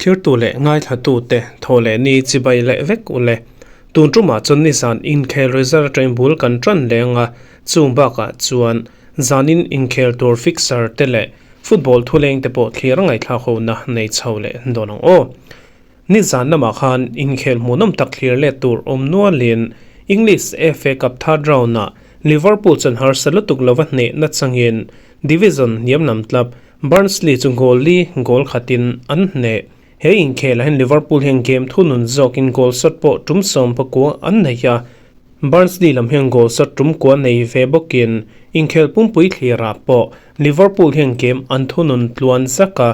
Thirtu leh ngaithlatute thaw leh ni chibai leh vek u le. Tun tumah chuan nizan inkhel result atangin bul kan tan leng a, chung bakah chuan zanin inkhel tur fixer te leh football thuleng te pawh thlir a ngaihthlak hona nei chho leh dawn ang aw. Nizan lamah khan inkhel hmuhnawm tak thlir let tur awm nualin English FA Cup third round-ah Liverpool chuan harsa lutuk lova hnehna changin Division hniam lam tlap Barnsley chu goal li goal khatin an hneh. He inkhelah hian Liverpool hian game thunun zawkin goal shot pawh tum sawm pakua an nei a, Barnsley lam hian goal shot tum kua nei ve bawkin inkhel pumpui thlirah pawh Liverpool hian game an thunun tluan zak a,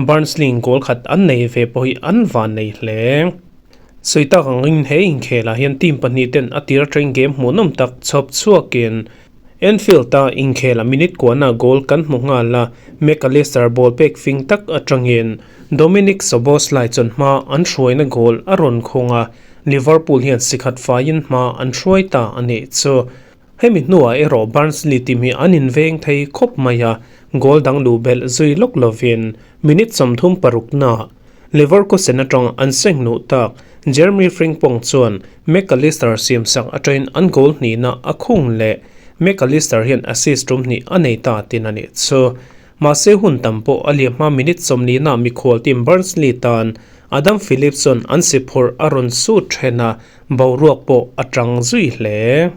Barnsley in goal khat an nei ve pawh hi an van nei hle. Sawi tak angin he inkhelah hian team pahnih ten a tir atangin game hmuhnawm tak chhawp chhuakin Anfield-a inkhel a minute kuahna goal kan hmu nghal a, Mac Allister ball pek fing tak atangin Dominik Szoboszlai chuan hma an hruaina goal a rawn khung a, Liverpool hian sikhat faiin hma an hruai ta a nih chu. Hemi hnuah erawh Barnsley team hi an inveng thei khawp mai a, goal dang luh belh zui lawk lovin minute 36 na Leverkusen atang an seng nuh tak Jeremy Frimpong chuan Mac Allister siamsak atangin an goal hnihna a khung leh Mac Allister hian assist tum hnih a nei ta tin a nih chu. Mahse hun tam pawh a liam hma minute 40 na mikhual team Barnsley tan Adam Phillips chuan an si phurh a rawn sut then a, boruak pawh a tang zui hle.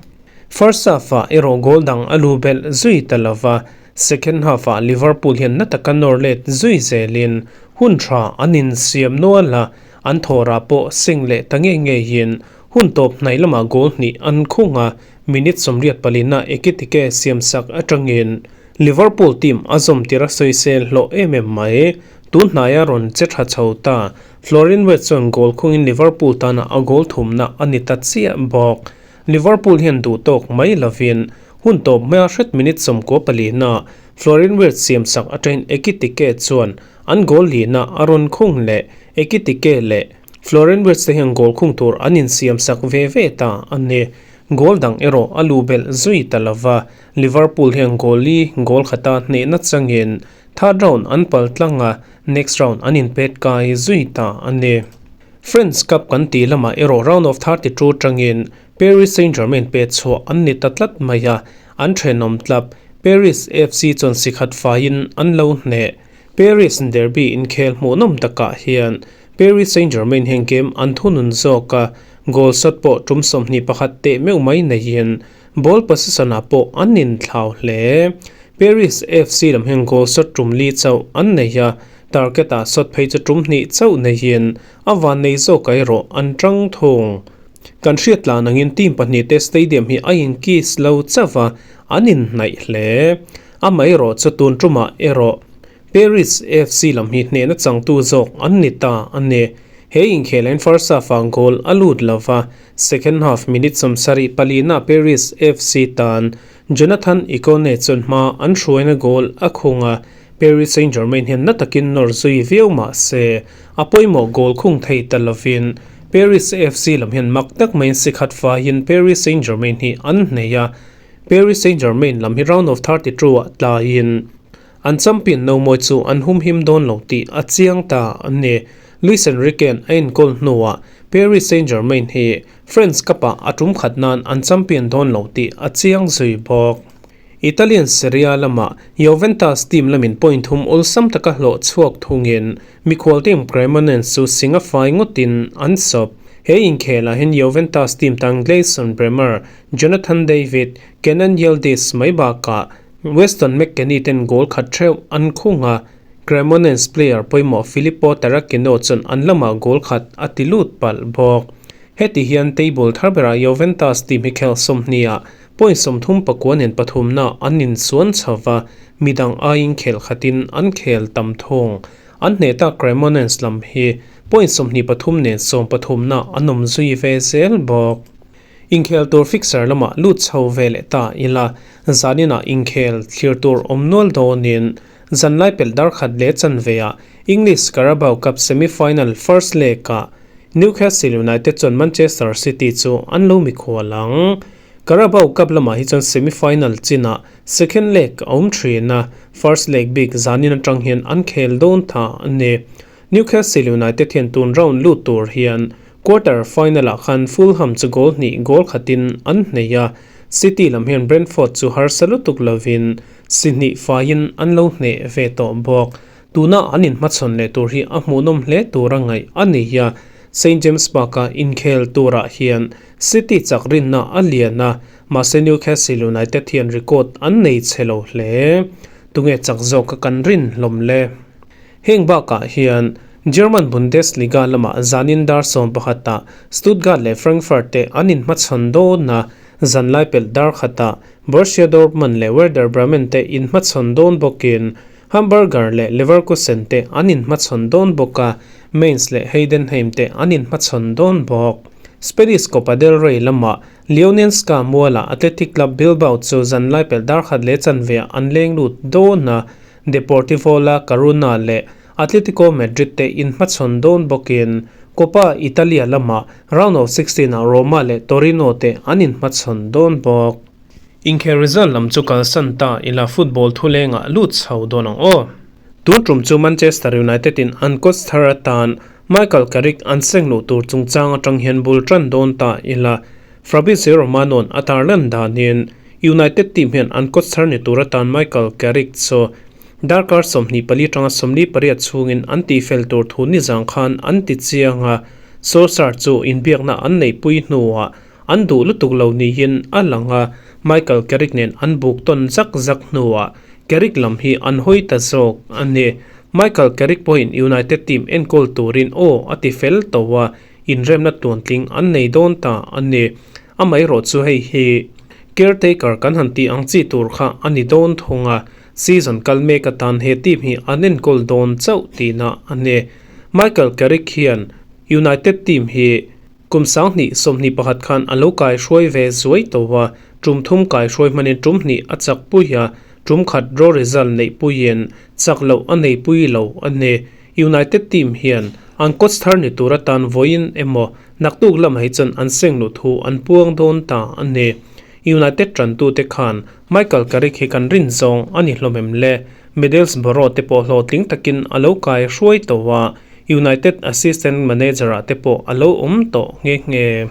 First half-ah erawh goal dang a lu belh zui ta lova, second half-ah Liverpool hian na taka nawr let zui zelin hun tha an insiam nual a, an thawrah pawh seng leh ta ngei ngeiin hun tawp hnaih lamah goal hnih an khung a, minute 84 na Ekitike siamsak atangin Liverpool team a zawm tir a sawisel hlawh em em mai. Tun hnaia rawn che tha chho ta Florian Wirtz chuan goal khungin Liverpool tana a goal thumna a ni ta chiah bawk. Liverpool hian duh tawk mai lovin hun tawp hmel hret minute 94 na Florian Wirtz siamsak atangin Ekitike chuan an goal lihna a rawn khung leh Ekitike leh Florian Wirtz te hian goal khung tur an insiamsak ve ve ta a ni. Goal dang erawh a luh belh zui ta lova, Liverpool hian goal li goal khata hnehna changin third round an pal tlang a, next round an inpet kai zui ta a ni. French Cup kan tih lamah erawh round of 32 tangin Paris Saint-Germain pet chhuah an ni ta tlat mai a, an thenawm tlap Paris FC chuan sikhat faiin an lo hneh. Paris derby inkhel hmuhnawm takah hian Paris Saint-Germain hian game an thunun zawk a, goal shot pawh tum 21 teh meuh mai neiin ball possession-ah pawh an inthlau hle. Paris FC lam hian goal shot tum li chauh an nei a, target-ah shot phei chu tum hnih chauh neiin a van nei zawk erawh an tang thung. Kan hriat tlan angin team pahnih te stadium hi a inkiss lo chauh a, an inhnaih hle. Amaherawh chu tun tumah erawh Paris FC lam hi hnehna changtu zawk an ni ta a ni. He inkhelain first half-ah goal a lut lova, second half minute 74 na Paris FC tan Jonathan Ikone chuan hma an hruaina goal a khung a, Paris Saint-Germain hian na takin nawr zui viau mah se, a pawimawh goal khung thei ta lovin Paris FC lam hian mak tak maiin sikhat faiin Paris Saint-Germain hi an hnei a, Paris Saint-Germain lam hi round of 32 ah tlaiin an champion no mawi chu an humhim dawn lo tih a chiang ta a ni. Luis Enrique-a'n a enkawl hnuah Paris Saint-Germain hi French Cup-ah a tum khat nan an champion dawn lo tih a chiang zui bawk. Italian Serie A lamah Juventus team lamin point thum awlsam taka hlawh chhuak thungin mikhual team Cremonese chu singa fai ngawtin an sawp. He inkhelah hian Juventus team tan Gleison Bremer, Jonathan David, Kenan Yildiz mai bakah Weston McKennie ten goal khat theuh an khung a, Cremonese player pawimawh Filippo Terracciano chuan an lamah goal khat a ti lut palh bawk. Heti hian table thar berah Juventus team hi khel 20 ah point 39 nen pathumna an insuan chho va, midang aiin khel khatin an khel tam thung. An hnehta Cremonese lam hi point 23 nen 13 na an awm zui ve zel bawk. Inkhel tur fixer lamah lut chho ve leh ta ila, zaninah inkhel thlir tur awm nual dawnin zanlai pelh dar khat leh chanveah English Carabao Cup semi-final first leg-ah Newcastle United chuan Manchester City chu an lo mikhual ang. Carabao Cup lamah hi chuan semi-final chinah second leg a awm thin a, first leg bik zanin atang hian an khel dawn tha a ni. Newcastle United hian tun round lut tur hian quarter final-ah khan Fulham chu goal hnih goal khatin an hnei a, City lam hian Brentford chu harsa lutuk lovin si hnih faiin an lo hneh ve tawh bawk. Tuna an inhmachhawn leh tur hi a hmuhnawm hle tur a ngaih a ni a, Saint James Park-a inkhel turah hian City chak rinna a lian a, mahse Newcastle United hian record an nei chhe lo hle. Tunge chak zawk a kan rin hlawm le? Heng bakah hian German Bundesliga lamah zanin dar 11ah Stuttgart leh Frankfurt te an inhmachhawn dawn a, zanlai pelh dar khatah Borussia Dortmund leh Werder Bremen te inhmachhawn dawn bawkin Hamburger leh Leverkusen te an inhmachhawn dawn bawk a, Mainz leh Heidenheim te an inhmachhawn dawn bawk. Spanish Copa del Rey lamah Leonenska mualah Athletic Club Bilbao chu zanlai pelh dar khat leh chanveah an leng lut dawn a, Deportivo La Coruna leh Atletico Madrid te inhmachhawn dawn bawkin Coppa Italia lamah round of 16 ah Roma leh Torino te an inhmachhawn dawn bawk. Inkhel result lam chu kalsan ta ila football thulengah lut chho dawn ang aw. Tun tum chu Manchester United in an coach thar atan Michael Carrick an seng luh tur chungchang atang hian bul tan dawn ta ila Fabrizio Romano-a'n a tarlan danin United team hian an coach thar ni tur atan Michael Carrick chu darkar 24 tanga 48 chhungin an tihfel tur thu nizang khan an ti chiang a, Solskjaer chu inbiakna an neihpui hnuah An duh lutuk lo niin a lang a, Michael Carrick nen an buk tawn zak zak hnuah Carrick lam hi an hawi ta zawk a ni. Michael Carrick pawhin United team enkawl turin aw a ti fel tawh a, inremna tluantling an nei dawn ta a ni. Amaherawh chu hei hi caretaker kan han tih ang chi tur kha a ni dawn thung a, season kal mek atan he team hi an enkawl dawn chauh tihna a ni. Michael Carrick hian United team hi Kum 2021 khan a lo kai hruai ve zuai tawh a, tum thum kai hruai hmanin tum hnih a chak pui a, tum khat draw result neih puiin chak loh a nei pui lo a ni. United team hian an coach thar ni tur atan vawiin emaw naktuk lamah hi chuan an seng luh thu an puang dawn ta a ni. United tantute khan Michael Carrick hi kan rin zawng a ni hlawm em le? Middlesbrough te pawh hlawhtling takin a lo kai hruai tawh a, United assistant manager ah te pawh a lo awm tawh nghe nghe.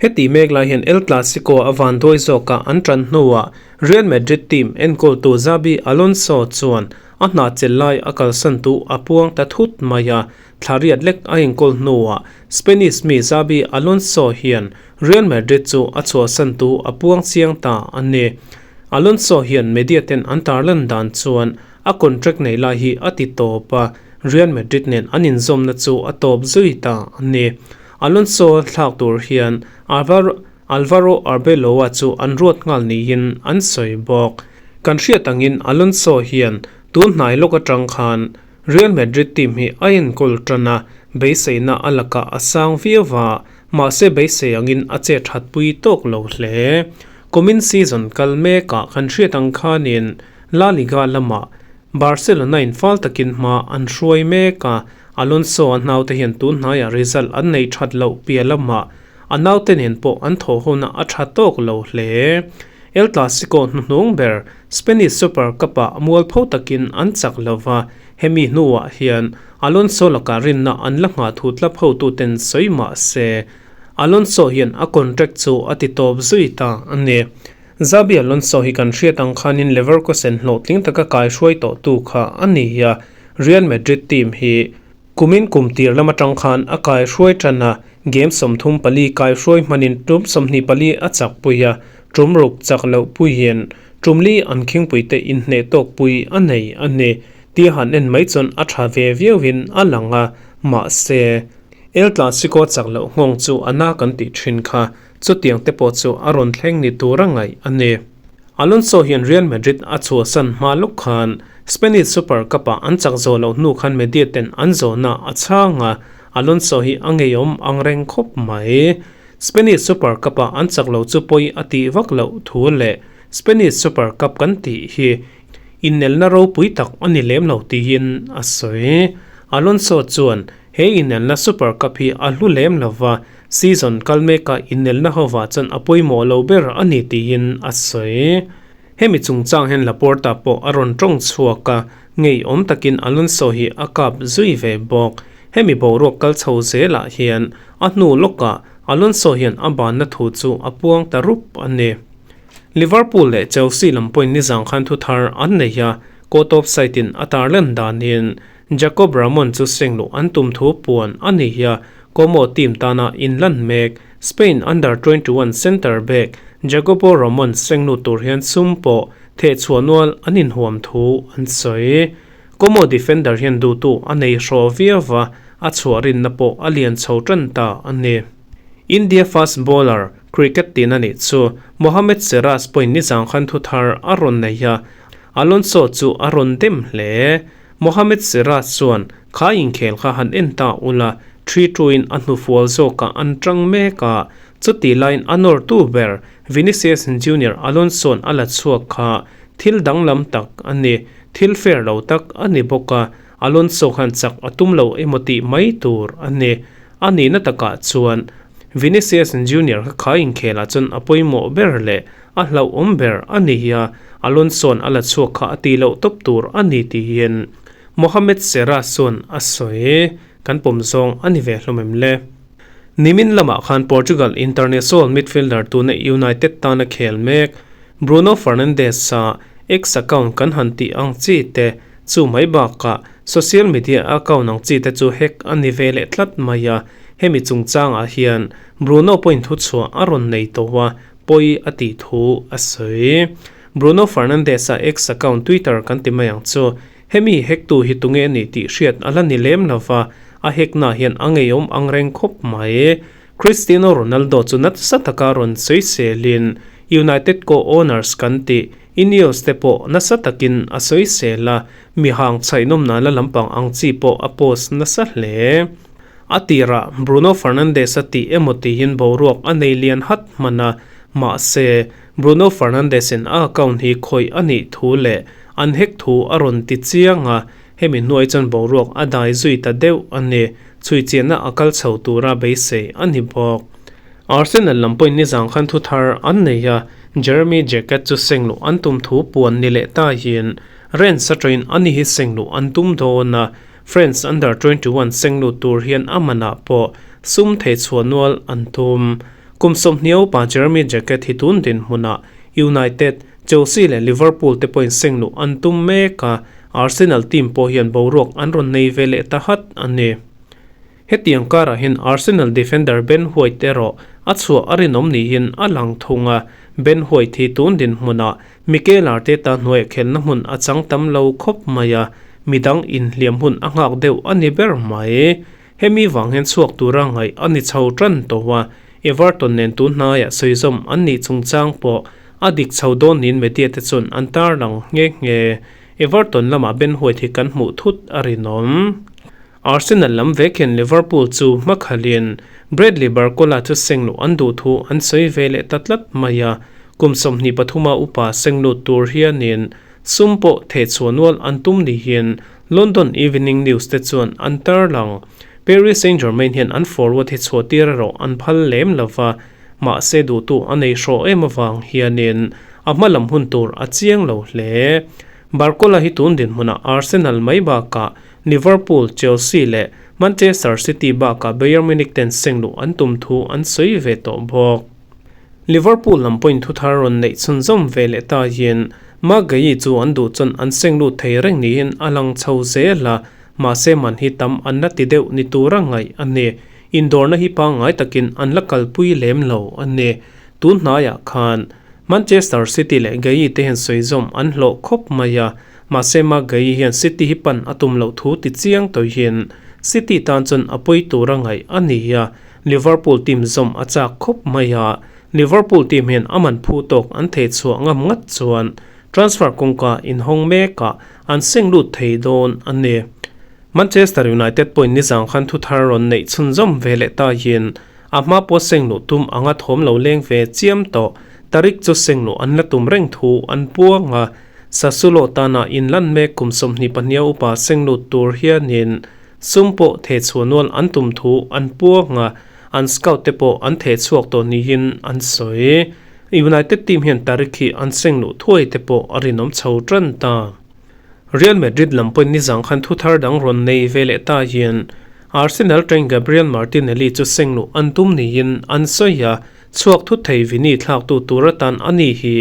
Heti mek lai hian El Clasico a vanduai zawka an tan hnuah Real Madrid team enkawltu Xabi Alonso chuan a hna chelh lai a kalsan tu a puang ta thut mai a, thla riat lek a enkawl hnuah Spanish mi Xabi Alonso hian Real Madrid chu a chhuahsan tu a puang chiang ta a ni. Alonso hian media ten an tarlan dan chuan a contract nei lai hi a ti tawp a, Real Madrid nen an inzawmna chu a tawp zui ta a ni. Alonso thlak tur hian Alvaro Arbeloa chu an ruat nghal niin an sawi bawk. Kan hriat angin Alonso hian tun hnai lawk atang khan Real Madrid team hi a enkawl tan a, beiseina a lakah a sang viau a, mahse beisei angin a che thatpui tawk lo hle. Kumin season kal mekah kan hriat ang khanin La Liga lamah Barcelona in fal takin hma an hruai mek a, Alonso a naute hian tun hnaiah result an nei that loh piah lamah a naute nen pawh an thawh hona a tha tawk lo hle. El Clasico hnuhnung ber Spanish Super Cup-ah mualpho takin an chak lo va, hemi hnuah hian Alonso lakah rinna an la nghah thu tlap hotuten sawi mah se Alonso hian a contract chu a ti tawp zui ta a ni. Xabi Alonso hi kan hriat ang khanin Leverkusen hlawhtling taka kai hruai tawhtu kha a ni a, Real Madrid team hi kumin kum tir lam atang khan a kai hruai tan a, game 34 kai hruai hmanin tum 24 a chak pui a, tum ruk chak loh puiin tum li an khingpui te inhneh tawk pui a nei a ni. Tia han en mai chuan a tha ve viauin a lang a, mahse El Clasico chak loh nghawng chu a na kan tih thin kha. Chutiang te pawh chu a rawn thleng ni tur a ngaih a ni. Alonso hian Real Madrid a chhuahsan hma lawk khan Spanish Super Cup-ah an chak zawh loh hnu khan media ten an zawhna a chhang a, Alonso hi a ngeiawm ang reng khawp mai. Spanish Super Cup-ah an chak lo chu pawi a tih vak loh thu leh Spanish Super Cup kan tih hi inelna ropui tak a ni lem lo tiin a sawi. Alonso chuan he inelna Super Cup hi a hlu lem lo va. Season kal meka inelna hovah chuan a pawimawh lo ber a ni tiin a sawi. Hemi chungchang hian Laporta pawh a rawn tawng chhuak a, ngeiawm takin Alonso hi a kap zui ve bawk. Hemi boruak kal chho zelah hian a hnu lawkah Alonso hian a banna thu chu a puang ta rup a ni. Liverpool leh Chelsea lam pawhin nizang khan thu thar an nei a, court of site-in a tarlan danin Jacob Ramon chu seng luh an tum thu puan a ni a, Como team tana inlan mek Spain Under 21 centre back Jacobo Ramon seng lut tur hian sum pawh thehchhuah nual an inhuam thu an sawi. Como defender hian duhtu a nei hraw viau va, a chhuah rinna pawh a lian chho tan ta a ni. India fast bowler cricket tin a nih chu Mohammed Siraj pawhin nizang khan thu thar a rawn nei a, Alonso chu a rawn dem hle. Mohammed Siraj chuan kha inkhel kha han en ta ula, thi tuin a hnufual zawkah an tang mek a, chuti laiin a nawrtu ber Vinicius Junior Alonso'n a la chhuak kha thil danglam tak a ni, thil fair lo tak a ni bawk a, Alonso khan chak a tum lo emaw tih mai tur a ni. A nihna takah chuan Vinicius Junior kha kha inkhelah chuan a pawimawh ber leh a hlauhawm ber a ni hi a, Alonso'n a la chhuak kha a tih loh tawp tur a ni tiin Mohamed Serah chuan a sawi. Kan pawm zawng a ni ve hlawm em le? Nimin lamah khan Portugal international midfielder tuna United tana khel mek Bruno Fernandes-a X account kan han tih ang chi te chu mai bakah social media account ang chi te chu hack a ni ve leh tlat mai a, hemi chungchangah hian Bruno pawhin thuchhuah a rawn nei tawh a, pawi a tih thu a sawi. Bruno Fernandes-a X account Twitter kan ti mai ang chu, hemi hack tu hi tunge a nih tih hriat a la ni lem lo va, a hack na hian a ngeiawm ang reng khawp mai. Cristiano Ronaldo chu nasa taka rawn sawi selin United co-owners kan tih Ineos te pawh nasa takin a sawi sel a, mi hang chhaihnawm nana lampang ang chi pawh a post nasa hle. A tirah Bruno Fernandes a tih emaw tiin boruak a nei lian hat hman a, mahse, Bruno Fernandes-in a account hi khawih a nih thu leh an hack thu a rawn ti chiang a, hemi hnuai chuan boruak a dai zui ta deuh a ni. Chhuichiahna a kal chho tura beisei a ni bawk. Arsenal lam pawhin nizang khan thu thar an nei a, Jeremy Jacquet chu seng luh an tum thu puan ni leh tahin Rennes atangin ani hi seng luh an tum dawn a, French Under 21 seng lut tur hian a manah pawh sum thei chhuah nual an tum. Kum sawmhniau pa Jeremy Jacquet hi tun dinhmunah United, Chelsea leh Liverpool te pawhin seng luh an tum mek a, Arsenal team pawh hian boruak an rawn nei ve leh ta hat a ni. Hetiang karah hian Arsenal defender Ben White erawh a chhuah a rinawm niin a lang thung a, Ben White hi tun dinhmunah Mikel Arteta hnuaiah khelna hmun a chang tam lo khawp mai a, midang inhliam hun a nghak deuh a ni ber mai. Hemi vang hian chhuak tura ngaih a ni chho tan tawh a, Everton nen tun hnaiah sawizawm an nih chungchang pawh a dik chho dawn niin media te chuan an tarlang nghe nghe. Everton lamah Ben White hi kan hmuh thut a rinawm. Arsenal lam vek hian Liverpool chu hmakhalin Bradley Barcola chu seng luh an duh thu an sawi ve leh ta tlat mai a, kum 23 a upa seng lut tur hianin sum pawh thehchhuah nual an tum niin London Evening News te chuan an tarlang. Paris Saint-Germain hian an forward hi chhuah tir erawh an phal lem lo va, mahse duhtu a nei hrawh em avang hianin a hma lam hun tur a chiang lo hle. Barcola hi tun dinhmunah Arsenal mai bakah Liverpool, Chelsea leh Manchester City bakah Bayern Munich ten seng luh an tum thu an sawi ve tawh bawk. Liverpool lam pawhin thu thar rawn neih chhunzawm ve leh ta hian Marc Guehi chu an duh chuan an seng lut thei reng niin a lang chho zel a, mahse man hi tam an la ti deuh ni tura ngaih a ni. Indawrna hi pangngai takin an la kalpui lem lo a ni. Tun hnaiah khan Manchester City leh Guehi te hian sawizawm an hlawh khawp mai a, Mahse Maguire hian City hi pan a tum loh thu ti chiang tawh hian City tan chuan a pawi tur a ngaih a ni a, Liverpool team zawm a chak khawp mai a, Liverpool team hian a man phu tawk an thei chhuah ngam ngat chuan transfer kawngka inhawng mekah an seng lut thei dawn a ni. Manchester United pawhin nizang khan thu thar rawn neih chhunzawm ve leh ta hian a hma pawh seng luh tum anga thawm lo leng ve chiam tawh Tariq chu seng luh an la tum reng thu an puang a, Sassuolo tana inlan mek kum 22 upa seng lut tur hianin sum pawh thehchhuah nual an tum thu an puang a, an scout te pawh an theh chhuak tawh niin an sawi. United team hian Tariq hi an seng luh thuai te pawh a rinawm chho tan ta. Real Madrid lam pawhin nizang khan thu thar dang rawn nei ve leh ta hian Arsenal train Gabriel Martinelli chu seng luh an tum niin an sawi a, chhuak thut thei Vini thlaktu tur atan a ni hi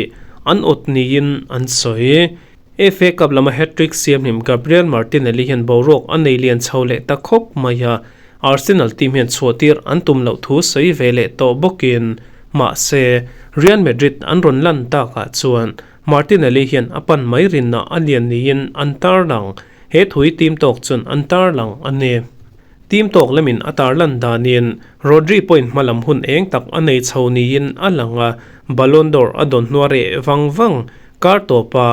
an awt niin an sawi. FA Cup lama hat-trick siam hlim Gabriel Martinelli hian boruak a nei lian chho leh ta khawp mai a, Arsenal team hian chhuahtir an tum loh thu sawi ve leh tawh bawkin mahse Real Madrid an rawn lan takah chuan Martinelli hian a pan mai rinna a lian niin an tarlang. He thui team tawk chuan an tarlang a ni. Team tawk lamin a tarlan danin Rodri pawhin hmalam hun eng tak a nei chho niin a lang a, Ballon d'Or a dawn hnuar eh vang vang. Kar tawpa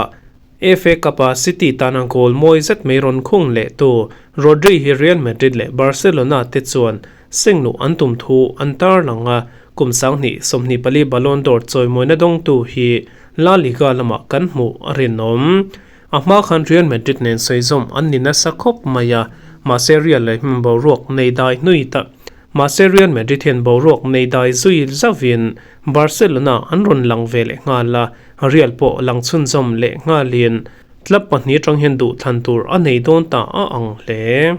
FA Cup-a City tana goal mawi zet mai rawn khung leh tu Rodri hi Real Madrid leh Barcelona te chuan sengluh an tum thu an tarlang a, kum 2024 Ballon d'Or chawimawina dawngtu hi La Liga lamah kan hmuh a rinawm. A hma khan Real Madrid nen sawizawm an ni nasa khawp mai a, mahse Real leh hmun boruak nei dai hnui ta Mahse Real Madrid hian boruak nei dai zui zauhin Barcelona an rawn lang ve leh nghal a, Real pawh lang chhunzawm leh nghalin club pahnih atang hian duhthlan tur a nei dawn ta a ang hle.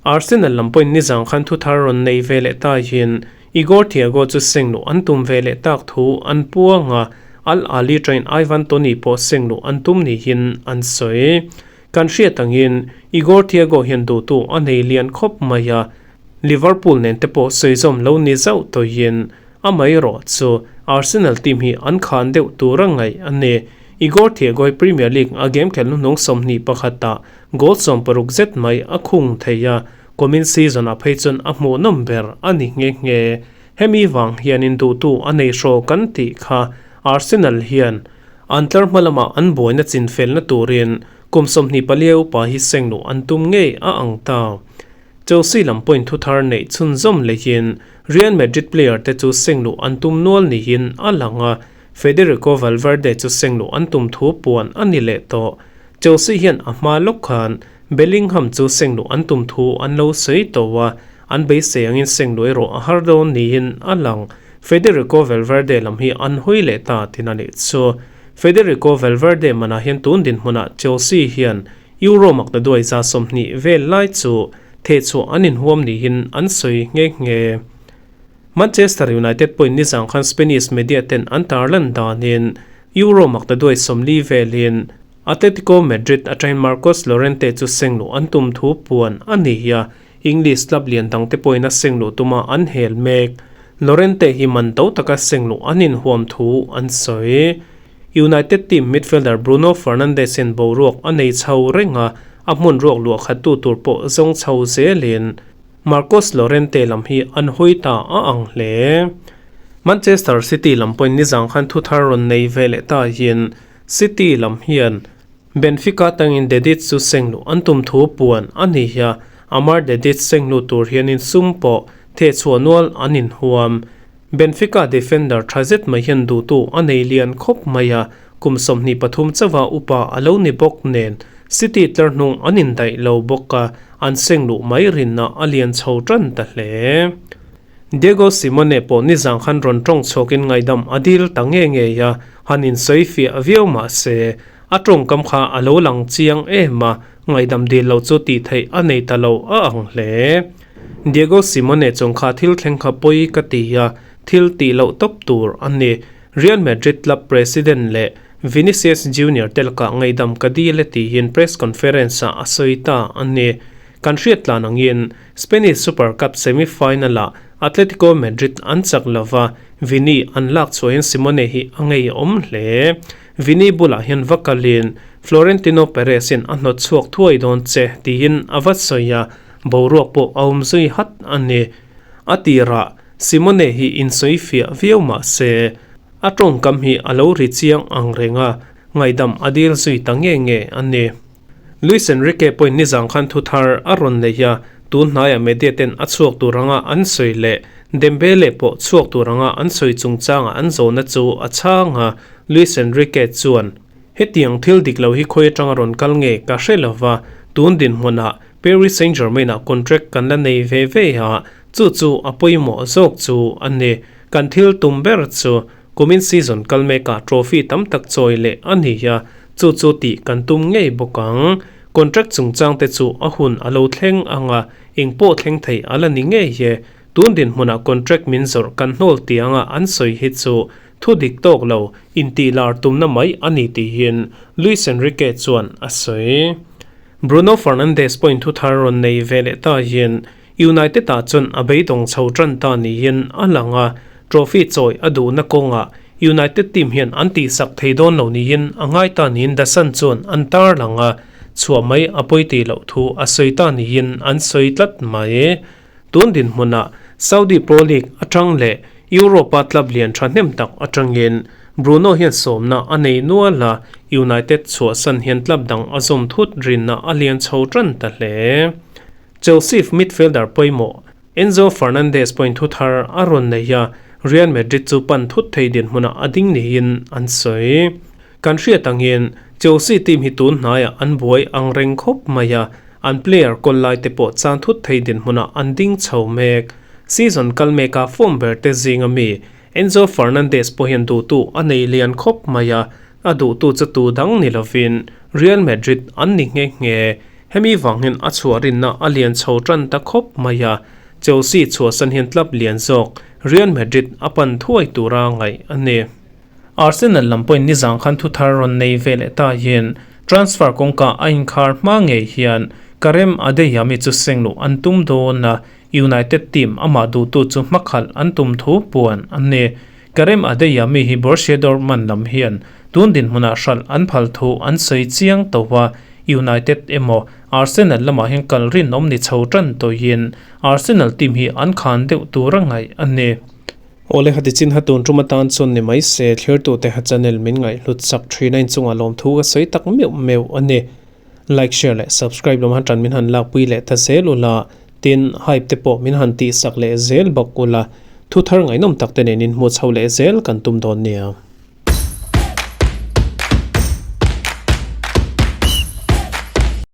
Arsenal lam pawhin nizang khan thu thar rawn nei ve leh tahin Igor Thiago chu sengluh an tum ve leh tak thu an puang a, Al Ahly train Ivan Toney pawh sengluh an tum niin an sawi. Kan hriat angin Igor Thiago hian duhtu a nei lian khawp mai a, Liverpool nen te pawh sawizawm lo ni zauh tawhin amaherawh chu Arsenal team hi an khan deuh tur a ngaih a ni. Igor Thiago hi Premier League a game khelh hnuhnung 21 ah goal 60 zet mai a khung thei a, kumin season ah phei chuan a hmuhnawm ber a ni nghe nghe. Hemi vang hianin duhtu a nei hraw kan tih kha Arsenal hian an tlar hma lamah an buaina chinfelna turin kum 24 upa hi sengluh an tum ngei a ang ta. Chelsea lam pawhin thu thar neih chhunzawm lehin Real Madrid player te chu sengluh an tum nual niin a lang a, Federico Valverde chu sengluh an tum thu puan a ni leh tawh. Chelsea hian a hma lawk khan Bellingham chu sengluh an tum thu an lo sawi tawh a, an beisei angin sengluh erawh a har dawn niin a lang. Federico Valverde lam hi an hawi leh ta tin a nih chu. Federico Valverde manah hian tun dinhmunah Chelsea hian Euro maktaduai 120 vel lai chu thehchhuah an inhuam niin an sawi nghe nghe. Manchester United pawhin nizang khan Spanish media ten an tarlan danin Euro maktaduai 40 velin Atletico Madrid atangin Marcos Llorente chu sengluh an tum thu puan a ni a, English club lian dangte pawhin a sengluh tuma an hel mek. Llorente hi man to taka sengluh an inhuam thu an sawi. United team midfielder Bruno Fernandes hian boruak a nei chho reng a, a hmun ruak luah khattu tur pawh zawng chho zelin Marcos Llorente lam hi an hawi ta a ang hle. Manchester City lam pawhin nizang khan thu thar rawn nei ve leh ta hian City lam hian Benfica tangin Dedic chu sengluh an tum thu puan a ni a, Amar Dedic sengluh tur hianin sum pawh thehchhuah nual an inhuam. Benfica defender tha zet mai hian duhtu a nei lian khawp mai a, kum 23 chauha upa a lo ni bawk nen City tlar hnung an indaih lo bawk a, an sengluh mai rinna a lian chho tan ta hle. Diego Simeone pawh nizang khan rawn tawng chhuakin ngaihdam a dil ta nge ngei a, han insawi fiah viau mah se, a tawngkam kha a lo lang chiang em a, ngaihdam dil lo chu tih theih a nei ta lo a ang hle. Diego Simeone chung kha thil thleng kha pawi ka ti a, thil tih loh tawp tur a ni. Real Madrid club president leh Vinicius Junior te lakah ngaihdam ka dil e tiin press conference ah a sawi ta a ni. Kan hriat tlan angin Spanish Super Cup semi-final ah Atletico Madrid an chak lova, Vini an lak chhuahin Simeone hi a ngeiawm hle. Vini bulah hian va kalin Florentino Perez in a hnawt chhuak thuai dawn che tiin a va sawi a, boruak pawh a awm zui hat a ni. A tirah Simone hi insawi fiah viau mah se, a tawngkam hi a lo ri chiang ang reng a, ngaihdam a dil zui ta nge nge a ni. Luis Enrique pawhin nizang khan thu thar a rawn nei a, tun hnaiah media ten a chhuak tur anga an sawi leh Dembele pawh chhuak tur anga an sawi chungchangah an zawhna chu a chhang a, Luis Enrique chuan, Hetiang thil dik lo hi khawi atanga rawn kal nge ka hre lova, tun dinhmunah Paris Saint-Germain-ah contract kan la nei ve ve a, Chu chu a pawimawh zawk chu a ni. Kan thil tum ber chu kumin season kal mekah trophy tam tak chawi leh a ni a, chu chu tih kan tum ngei bawk ang. Contract chungchang te chu a hun a lo thleng ang a, eng pawh thleng thei a la ni ngei e. Tun dinhmunah contract min zawrh kan hnawl tianga an sawi hi chu thu dik tawk lo intih lar tumna mai a ni tihin Luis Enrique chuan a sawi. Bruno Fernandes pawhin thu thar rawn nei ve leh ta hian United ah chuan a beidawng chho tan ta niin a lang a, trophy chawi a duhna kawngah United team hian an tihsak thei dawn lo niin a ngai ta niin The Sun chuan an tarlang a, chhuah mai a pawi tih loh thu a sawi ta niin an sawi tlat mai. Tun dinhmunah Saudi Pro League atang leh Europe-a club lian thahnem tak atangin Bruno hian sawmna a nei nual a, United chhuahsan hian club dang a zawm thut rinna a lian chho tan ta hle. Chelsea midfielder pawimawh Enzo Fernandez pawhin thu thar a rawn nei a, Real Madrid chu pan thut thei dinhmunah a ding niin an sawi. Kan hriat angin Chelsea team hi tun hnaiah an buai ang reng khawp mai a, an player kawl lai te pawh chan thut thei dinhmunah an ding chho mek. Season kal meka form ber te zinga mi Enzo Fernandez pawh hian duhtu a nei lian khawp mai a, a duhtu chu tu dang ni lovin Real Madrid an ni nghe nghe. Hemi vang hian a chhuah rinna a lian chho tan ta khawp mai a, Chelsea chhuahsan hian club lian zawk Real Madrid a pan thuai tura ngaih a ni. Arsenal lam pawhin nizang khan thu thar rawn nei ve leh ta hian transfer kawngka a inkhar hma ngei hian Karem Adeyemi chu sengluh an tum dawn a, United team amah duhtu chu hmakhalh an tum thu puan a ni. Karem Adeyemi hi Borussia Dortmund lam hian tun dinhmunah hralh an phal thu an sawi chiang tawh a, United emaw Arsenal lamah hian kal rinawm ni chho tan tawhin Arsenal team hi an khan deuh tur a ngaih a ni. Awle hati chin ha tun tum atan chuan ni mai se thlirtute ha channel min ngaihhlut sak thin a inchungah lawmthu ka sawi tak meuh meuh a ni. Like share leh subscribe lam han tan min han lakpui leh ta zel ula tin hype te pawh min han tihsak leh zel bawk ula thu thar ngaihnawm tak te nen in hmuh chho leh zel kan tum dawn nia.